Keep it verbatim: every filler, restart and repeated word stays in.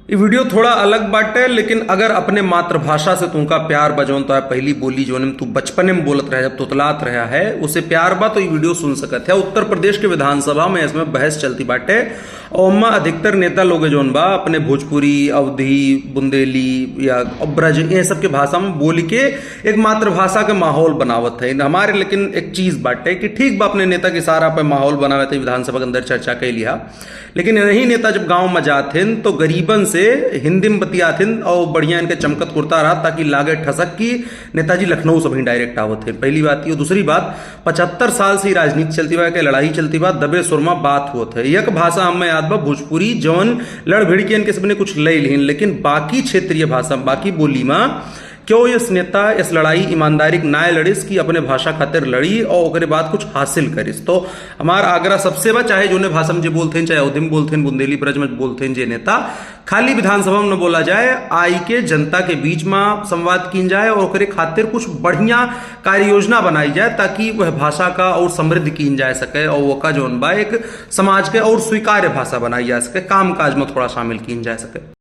ये वीडियो थोड़ा अलग बाटे, लेकिन अगर अपने मातृभाषा से तुमका प्यार बा, जौन तो है पहली बोली, जौन में तू बचपने में बोलत रहे, जब तुतलात रहा है, उसे प्यार बा, तो ये वीडियो सुन सकत है। उत्तर प्रदेश के विधानसभा में इसमें बहस चलती बाटे, और ओमा अधिकतर नेता लोग जौन बा, अपने भोजपुरी, अवधी, बुंदेली या ब्रज, ये सब के भाषा में बोल के एक मातृभाषा के माहौल बनावत है। हमारे लेकिन एक चीज बाटे कि ठीक बा, अपने नेता के सारा पे माहौल बनावे थे, विधानसभा के अंदर चर्चा कैली हा, लेकिन यही नेता जब गांव में जात हैं, तो गरीबन से हिंदी में बतियात हैं और बढ़िया इनके चमकत कुर्ता रहा, ताकि लागे ठसक कि नेताजी लखनऊ से वहीं डायरेक्ट आवत हैं। पहली बात ये। दूसरी बात, पचहत्तर साल से ही राजनीति चलती बा, के लड़ाई चलती बा, दबे सुर में बात होत है। एक भाषा हमें याद बा, भोजपुरी, जौन लड़ भिड़ के इनके सबने कुछ ले लिहिन, लेकिन बाकी क्षेत्रीय भाषा, बाकी बोली में क्यों इस नेता इस लड़ाई ईमानदारी के नाय लड़िस कि अपने भाषा खातिर लड़ी और ओकरे बाद कुछ हासिल करिस। तो हमार आग्रह सबसे बा, चाहे जोने भाषा में जे बोलते हैं, चाहे अवधी में बोलते हैं, बुंदेली ब्रज में बोलते हैं जे नेता, खाली विधानसभा में न बोला जाए, आई के जनता के बीच में संवाद कीन जाए और ओकरे खातिर कुछ बढ़िया कार्य योजना बनाई जाए, ताकि वह भाषा का और समृद्ध कीन जा सके और ओका जौन बा एक समाज के और स्वीकार्य भाषा बनाई जा सके, काम काज में थोड़ा शामिल कीन जा सके।